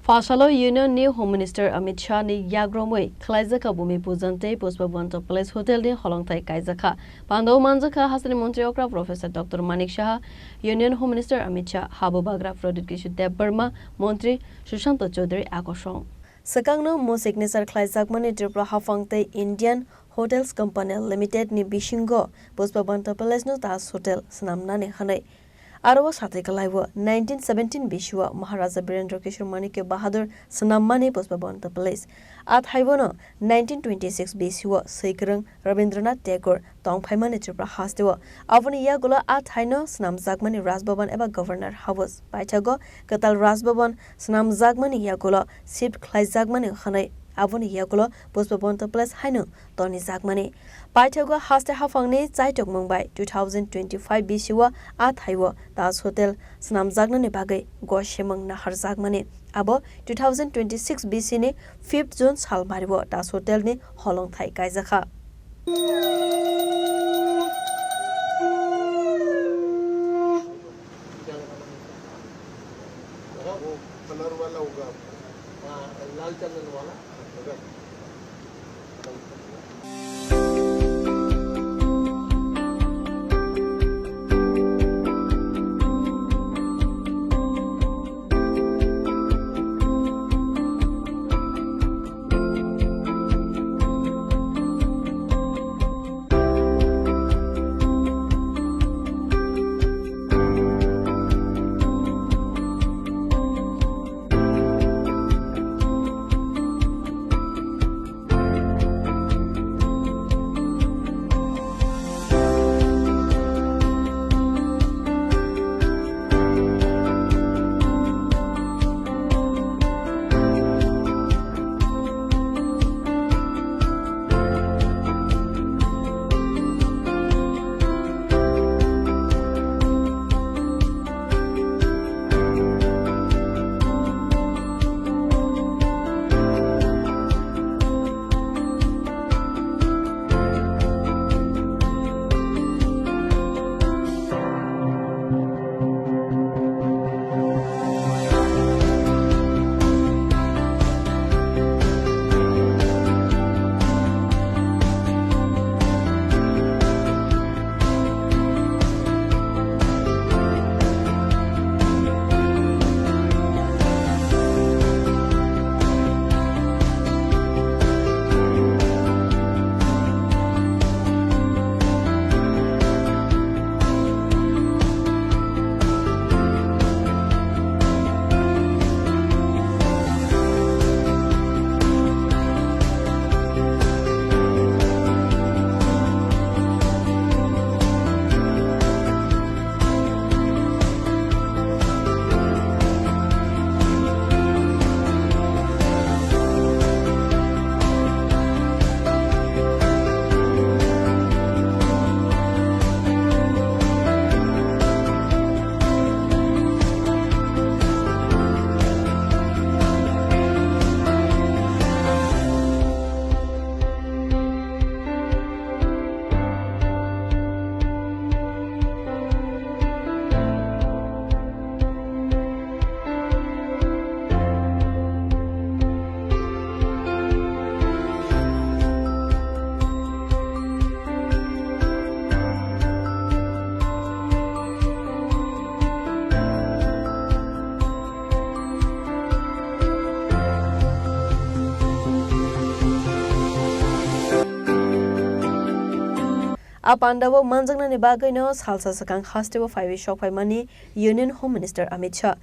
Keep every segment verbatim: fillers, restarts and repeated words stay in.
Phasalo Union ni Home Minister Amit Shah ni yagromwi khwlaijakha Bhumi Pujan tei Pushpabanta Palace Hotel ni holongthai kaijakha. Pandao manjakha hasteni montri okra Professor Doctor Manik Saha, Union Home Minister Amit Shah, Habubagra Pradyut Kishore Debbarma, Montri Sushanta Chowdhury akosong. Swkangno mo signature khlaijakmani Tripura haphang tei Indian Hotels Company Limited ni bisingo Pushpabanta Palace no Taj Hotel swnamnani hwnwi. Aro o satwi kwlaibo nineteen seventeen bisio Maharaja Birendra Kishore Manikya Bahadur swnammani Pushpabanta Palace. A thaibono nineteen twenty-six bisio swikwrwng Rabindranath Tagore tongphaimani Tripura hasteo. Aboni yagulo a thaino swnamjakmani Raj Bhavan eba Governor House. Paithago kwtal Raj Bhavan swnamjakmani yagulo shift khlaijakmani hwnwi aboni yagulo Pushpabanta Palace haino tonijakmani. Paithago haste haphangni chaitokmung bai two thousand twenty-five bisio a thaio Taj Hotel swnamjaknani bagwi gosemung naharjakmani. Abo two thousand twenty-six bisini fifth June salmario Taj Hotel ni holongthai kaijakha. वो कलर वाला होगा आपका। हाँ, लाल चंदन वाला। A pandao manjaknani bagwino salsa swkang hasteo phaiwi sokphaimani Union Home Minister Amit Shah.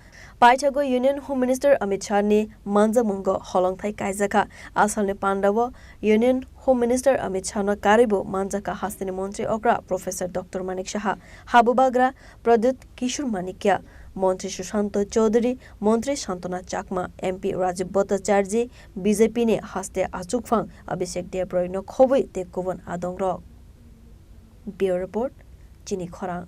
Paithago Union Home Minister Amit Shah ni manjakmungo holongthai kaijakha. A salni pandao Union Home Minister Amit Shah no karwibo manjakha hasteni montri okra Professor Doctor Manik Saha, Habubagra Pradyut Kishore Manikya, Montri Sushanta Chowdhury, Montri Santana Chakma, M P Rajib Bhattacharjee, B J P ni haste achukphang Abhishek Debroy no khobwi tei kubun adongrok. Bureau Report, Chini Khorang.